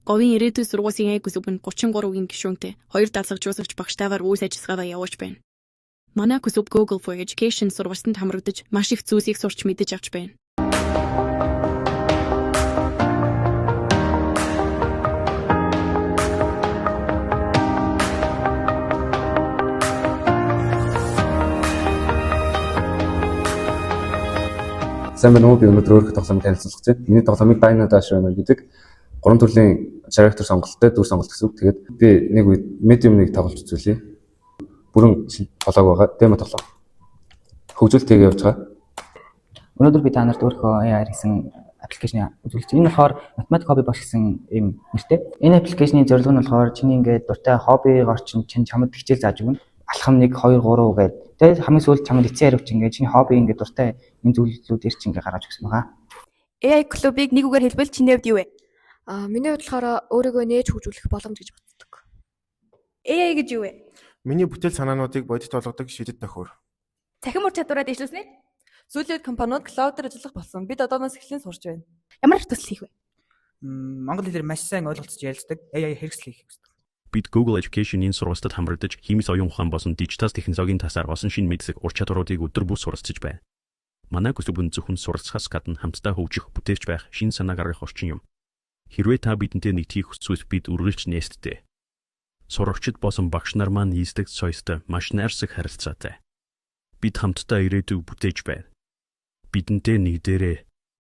Говийн ирээдүйн сургуулийн AI клуб нь 33-ийн гишүүнтэй, хоёр даалгаваржуулагч багштайгаар үйл ажиллагаагаа явуулж байна. Манай клуб Google for Education сургалтанд хамрагдаж маш их зүйлсийг сурч мэдэж авч байна. Сайн байна уу? Би өнөөдөр өөрийнхөө тоглоомыг танилцуулах гэж байна. Миний тоглоомыг Dino Dash Runner гэдэг гурван төрлийн character сонголттой дүр сонголт гэсэн үг. Тэгээд би нэг үед medium-ыг тоглож үзүүлье. Бүрэн тоглоог байгаа. Демо тоглоом. Хөгжүүлэлт явж байгаа. Өнөөдөр би та нарт өөрийнхөө AI гэсэн application ыг үзүүлж байна. Энэ болохоор математик хобби багш гэсэн ийм нэртэй. Энэ application ы зорилго нь болохоор чиний ингээд дуртай хоббигоор чинь чин чамд хичээл зааж өгнө. Алхам 1 2 3 гээд тэгээд хамгийн сүүлд чамд эцсийн хариуч ингээд чиний хобби ингээд дуртай энэ зүйлүүдээр чинь ингээд гаргаж өгсөн байгаа. AI клубыг нэг үгээр хэлбэл чиний хувьд юу вэ? А миний хувьд болохоор өөрийгөө нээж хөгжүүлэх боломж гэж боддог. AI гэж юу вэ? Миний бүтээл санаануудыг бодит болгодог шидэт тохиор. Цахим ур чадвараа дэвшлүүлсэн ээ? Сүүлийн үед компаниуд cloud дээр ажиллах болсон. Бид одооноос эхлэн сурч байна. Ямар төсөл хийх вэ? Монгол хэлээр маш сайн ойлголцож ярилцдаг AI хэрэгсэл хийх хүсдэг. Бид Google Education-ийн сургалтад хамрагдаж, хиймэл оюун ухаан болон дижитал технологийн тасаар олон шинэ мэдлэг, ур чадваруудыг өдөр бүр суралцж байна. Манай клуб нь зөвхөн суралцахаас гадна хамтдаа хөгжих, бүтээлч байх, шинэ санаа гаргах орчин юм. Хэрвээ та бидэнтэй нэгдэхийг хүсвэл бид үргэлж нээлттэй. Сурагчид болон багш нар маань нийслэг соёлтой маш найрсаг харилцаатай. Бид хамтдаа ирээдүйг бүтээж байна. Бидэнтэй нэгдээрэй.